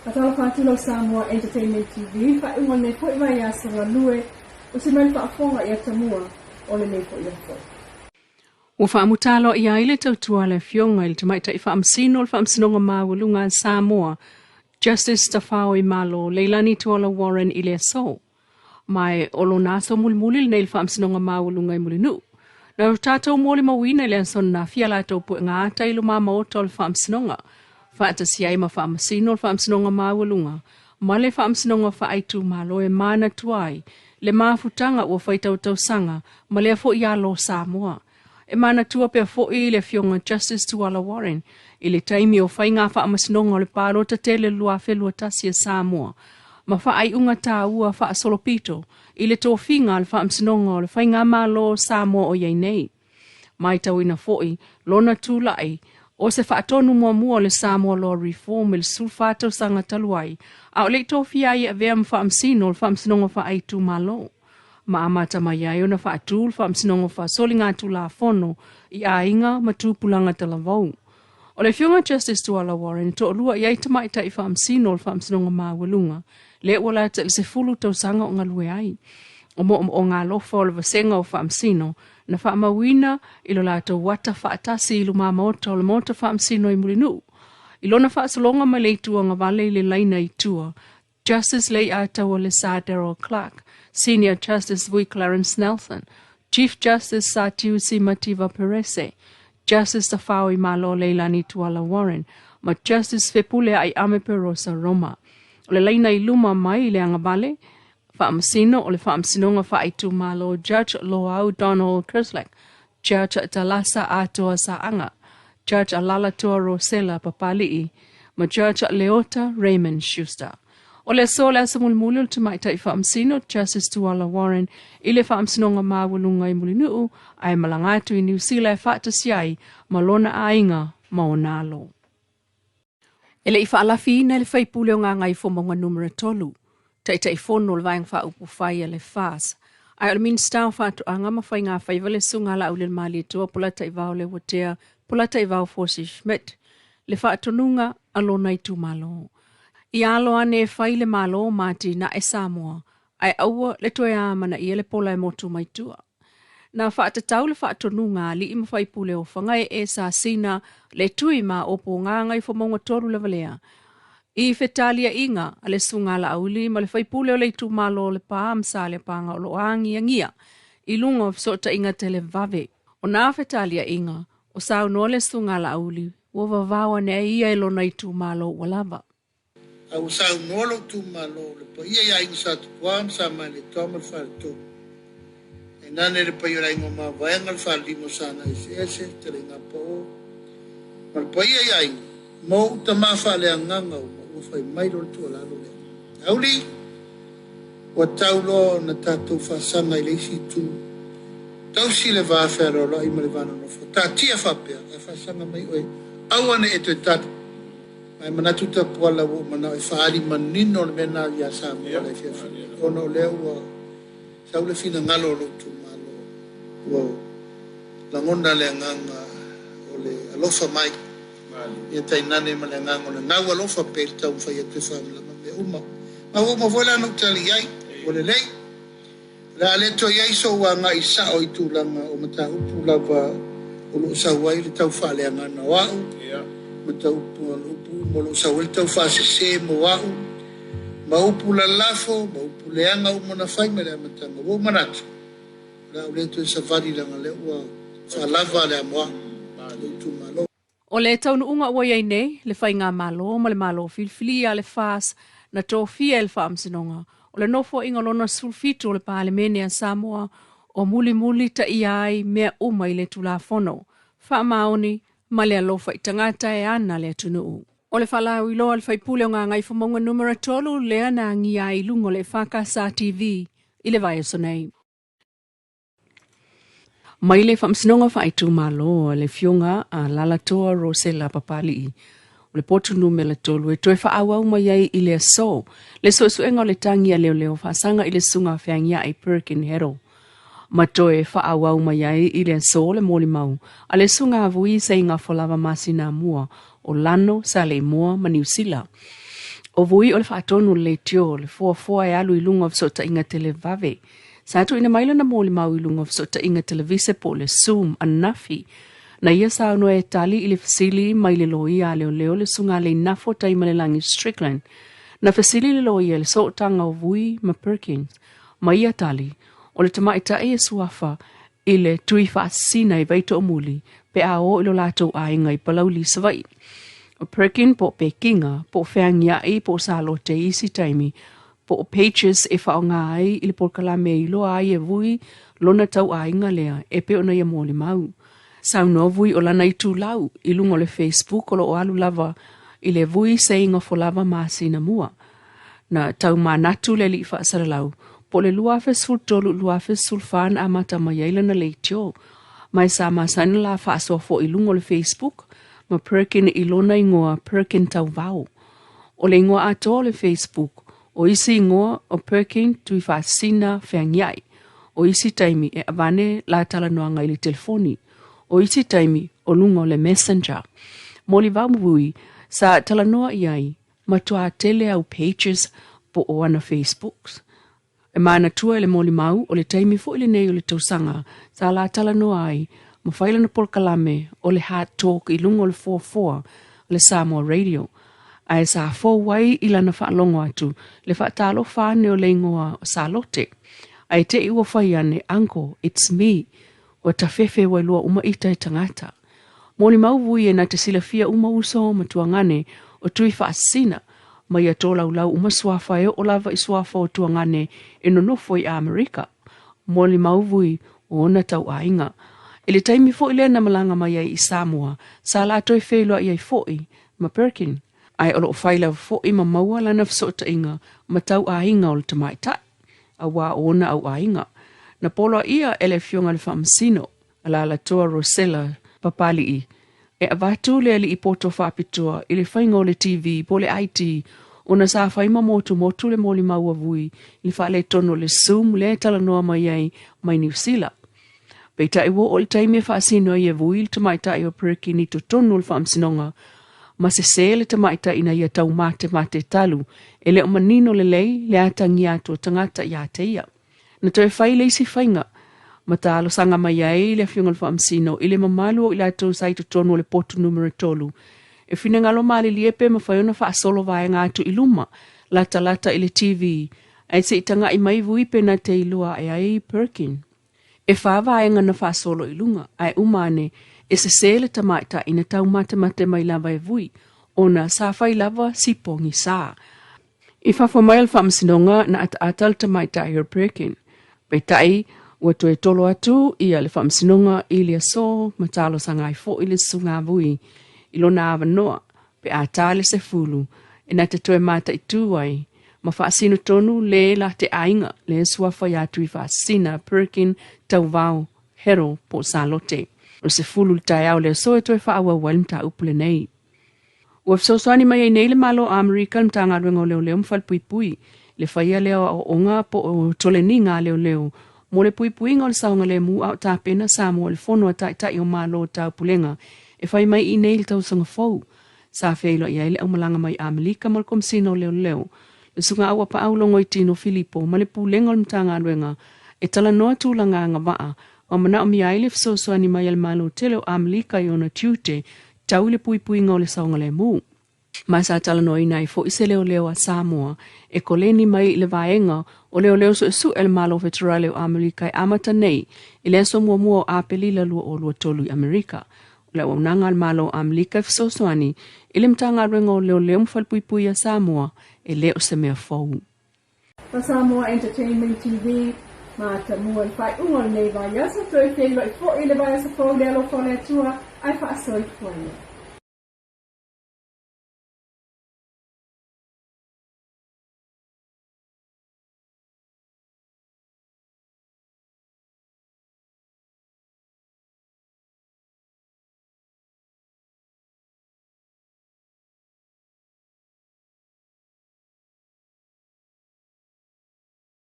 Faatalofa atu lau Samoa Entertainment TV i le faaiuga o lenei foi vaiaso galue usi mai le faafofoga i atamua o lenei foi aso. Ua faamuta aloaia ai le tautua a le Afioga i le Tamaitai Faamasino o le Faamasinoga Maualuga a Samoa, Justice Tafaoimalo Leilani Tuala Warren i le aso. Ma e o lona aso mulimuli lenei i le Faamasinoga Maualuga i Mulinuu. Na o tatou molimauina i le aso ananafi a latou puega ata i luma maota o le Faamasinoga, faatasi ai ma Faamasino o le Faamasinoga Maualuga ma le Faamasinoga Faaitumalo e manatua ai le mafutaga ua faitau tausaga ma lea foi alo o Samoa. E manatua pea foi le Afioga Justice Tuala Warren i le taimi o faiga faamasinoga o le palota tele 2021 a Samoa ma faaiuga taua faasolopito i le tofiga a le Faamasinoga o le Faigamalo o Samoa o i ai nei. Maitauina foi lona tulai o se faatonu muamua o le Samoa Law Reform i le 14 tausaga talu ai, a o le i tofia ai e avea ma faamasino o le Faamasinoga Faaitumalo. Ma amata mai ai ona faatu le Faamasinoga Faasoligatulafono i aiga ma tupulaga talavou. O le Afioga Justice Tuala Warren e toalua i ai tamaitai faamasino o le Faamasinoga Maualuga, lea ua lata i le 10 tausaga o galue ai. O moomooga alofa o le vasega o faamasino na faamauina i lo latou ata faatasi i luma maota o le Maota Faamasino i Mulinuu. I lona faasologa mai le itu agavale i le laina i tua, Justice Lei'ataua Lesa Darrell Clark, Senior Justice Vui Clarence Nelson, Chief Justice Satiusi Mativa Perese, Justice Tafaoimalo Leilani Tuala Warren, ma Justice Fepulea'i Ameperosa Roma. O le laina i luma mai i le agavale, Faamasino o le Faamasinoga Faaitumalo Judge Loau Donald Kerslake, Judge Talasa Atoa Saaga, Judge Alalatoa Rosella Papali'i, ma Judge Leota Raymond Schuster. O le aso le aso mulimuli o le Tamaitai Faamasino Justice Tuala Warren i le Faamasinoga Maualuga i Mulinuu ae malaga atu i Niu Sila e faatasi ai ma lona aiga ma ona alo. E le i faalafiina e le faipule o Gagaifomauga Numera 3, Taitaifono o le Vaega Faaupufai a le FAS, ae o le Minisita o Faatoaga ma Faiga Faiva le Susuga a Laauli Malietoa Polataivao Leuatea Polataivao Fosi Schmidt, le faatonuga a lona itumalo. Ia alo ane e fai le Malo ma atinae Samoa, ae aua le toe amanaia le pola e motu mai tua. Na faatatau le faatonuga a alii ma faipule o Fagaee Sasina le tui ma opo Gagaifomauga 3 lava lea i fetaliaiga a le Susuga a Laauli ma le faipule o le itumalo o Lepa ma Saleapaga o lo o agiagia i luga o fesootaiga televave. O nā fetaliaiga o saunoa le Susuga a Laauli ua vavao ane ai ia e lona itumalo ua lava. A ua saunoa lou itumalo, le paia i aiga Sa Tupua ma Sa Malietoa ma le Faletolu. Tainane le paia o le aiga o Mavaega, le Falelima o Sana Eseese, Fetalaiga Pao, ma le paia i aiga, ma ou tama faaleagaga uma ua fai mai loa le tuualalo lea. Auli, ua tau loa ona tatou faasaga i le isi itu, tausi le va fealoaloai ma le va nonofo, taatia faapea, ae faasaga mai oe, aua ne i e toe tali. Ma e manatu Tapuala ua ou manao e faaali manino le mea lena ia Samoa le afiafi nei, ona o lea ua sau le finagalo o lou itumalo, ua lagona le agaga o le alofa mai, ia tainane ma le agaga o le gau alofa pea i le taumafai atu e faamalama mea uma. Ma ua uma foi la ona ou tali i ai, ua lelei. O le a le toe i ai sou agai sao i tulaga o mataupu lava o lo o sau ai le tau faaleagaina o au, mataupu upu uma o lo o sau ai le tau faasese mo au, ma upu lalafo, ma upu leaga uma na fai mai le amataga. Ua ou manatu, o le a ou le toe savali leaga o lea ua faalava le amoa a lou itumalo. O le taunuuga ua i ai nei le Faigamalo ma le Malo Filifilia a le FAS na tofia e le Faamasinoga o le Nofoaiga lona 17 o le Palemene a Samoa o mulimuli taia ai mea uma i le Tulafono faamaoni ma le alofa i tagata e ana le atunuu. O le faalauiloa a le faipule o Gagaifomauga Numera 3 lea na agia ai i luga o le EFKS TV i le vaiaso nei. Mai le Faamasinoga Faaitumalo a le Afioga a Lalatoa Rosella Papali'i o le potu numera 3 e toe faaauau mai ai i le aso le suesuega o le tagi a leoleo faasaga i le susuga a Feagia'i Perkin Hero ma toe faaauau mai ai i le aso le molimau a le susuga a Vui Seigafolava Masinamua o Lano, Saleimoa ma Niu Sila. O Vui o le faatonu o le leitio, le foafoa e alu i luga o fesootaiga televave. Sa tuuina mai lana molimau i luga o fesootaiga televise po o le Zoom ananafi. Na ia saunoa e tali i le fesili mai le loia a leoleo le Susuga Leinafo Taimalelagi Strickland. Na fesili le loia i le sootaga o Vui ma Perkins. Ma ia tali, o le tamaitai e suafa i le tui faasisina i Vaitoomuli pe a o i lo latou aiga i Palauli, Savaii. O Perkin po o Pekinga, po o Feagiai po o Salote i isi taimi, po o Pages e faaaoga ai i le polokalame e iloa ai e Vui lona tauaiga lea e pei ona ia molimau. Saunoa Vui o lana itulau i luga o le Facebook o lo o alu lava i le Vui Seigofolava masina mua. Na tau manatu le alii faasalalau, po o le 2013 i le 2014 na amata mai ai lana leitio, ma e sa masani ona la faasoa foi i luga o le Facebook ma Perkin i lona igoa Perkin Tauvao. O le igoa atoa o le Facebook, o isi igoa o Perkin Tuifaasisina Feagiai. O isi taimi e avane la talanoaga i le telefoni. O isi taimi o luga o le Messenger. Molivau Vui sa talanoa i ai Matua tele au pages po o ana Facebooks. E manatua e le molimau o le taimi foi lenei o le tausaga sa la talanoa ai ma fai lana polokalame o le Hard Talk i luga o le foafoa o le Samoa Radio, ae sa fou ai i lana faalogo atu le faatalofa ane o le igoa o Salote. Ae te i ua fai ane, Uncle, it's me. Ua tafefe ua iloa uma ita e tagata. Molimau vui e na te silafia uma uso ma tuagane o tui faasisina, ma ia tolaulau uma suafa e oo lava i suafa o tuagane e nonofo i Amerika. Molimau vui o ona tauaiga. I le taimi foi lea na malaga mai ai i Samoa, sa la toe feiloai ai foi ma Perkin. Ae o lo o fai lava foi ma maua lana fesootaiga ma tauaiga o le tamaitai, auā o ona auaiga. Na poloaia e le Afioga i le Faamasino, Alalatoa Rosella Papali'i, e avatu le alii poto faapitoa i le faiga o le TV po o le IT ona sa fai ma motumotu le molimau a Vui i le faaletonu o le Zoom lea e talanoa mai ai mai Niu Sila. Peitai ua oo i le taimi e faasino ai e Vui le tamaitai o Perkin i totonu o le faamasinoga ma sesē le tamaitai ina ia taumatemate talu e le o manino lelei le atagia atu o tagata ia te ia. Na toe fai le isi faiga, ma talosaga mai ai le Afioga i le Faamasino i le mamalu o i latou sa i totonu o le potu numera tolu, e finagalo malilie pe mafai ona faasolo vaega atu i luma, latalata i le TV, ae se i taga'i mai vui pe na te iloa ae ai Perkin. E whā vaega na faasolo i luga, ae uma ane, e sesē le tamaitai na taumatemate mai lava e vui, ona sa fai lava si pogisa. I fafo mai o le faamasinoga na ataata le tamaitai o Perkin. Peitai, ua toe tolo atu ia le faamasinoga i le aso ma talosaga ai foi le Susuga Vui i lona avanoa pe a ta le sefulu e na te toe mataitū ai ma faasino tonu le la te aiga le suafa iā Tuifaasisina Perkin Tauvao Hero po o Salote. O le sefulu i le taeao le aso e toe faaauau ai le mataupu lenei. Ua fesoasoani mai ai nei le Malo o Amerika i le Matagaluega o Leoleo ma Falepuipui i le faia lea o aoaoga po o toleniga a leoleo mo le puipuiga o le saogalemu a o tapena Samoa i le Fono a Taitai o Malo o Taupulega e fai mai i nei i le tausaga fou. Sa feiloai ai le aumalaga mai Amerika ma le Komesina o Leoleo, le Susuga Auapaau Logoitino Filipo ma le Pulega o le Matagaluega e talanoa tulaga agavaa ma manaomia ai le fesoasoani mai a le Malo tele o Amerika i ona tiute tau i le puipuiga o le saogalemu. Ma sa talanoaina ai foi se leoleo a Samoa e koleni mai i le vaega o leoleo suesue a le Malo Feterale o Amerika e amata nei i le aso muamua o Aperila 2023 i Amerika. O le auaunaga a le Malo o Amerika e fesoasoani i le Matagaluega o Leoleo ma Falepuipui a Samoa e le o se mea fou. Ma Samoa Entertainment TV, matamua i le faaiuga o lenei vaiaso, toe feiloai foi i le vaiaso fou i le alofa o le Atua, ae faasoifua ia.